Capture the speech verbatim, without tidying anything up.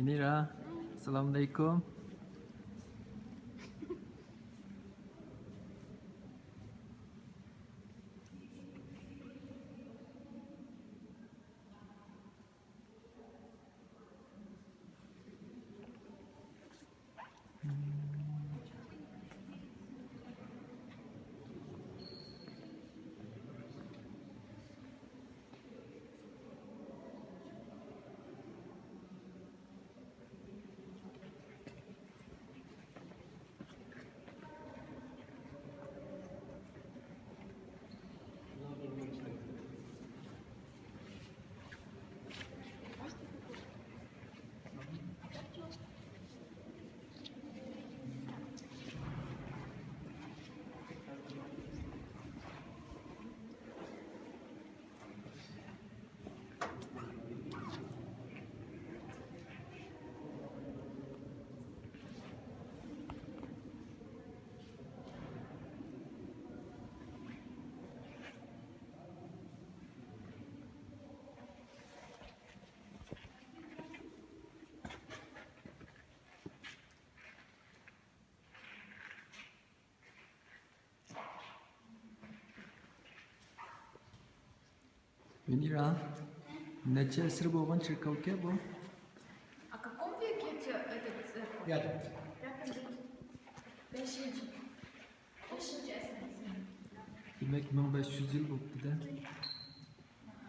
ۋېنېرا، ئەسسالامۇئەلەيكۇم. ۋېنېرا، نەچچە ئەسىر بولغان چېركاۋكەن بۇ؟ А в каком веке эти, этот церковь? Пятом. Пятом веке. Бешинчи. Бешинчи әсир. دېمەك، مىڭ بەش يۈز يىل بوپتۇ-دە.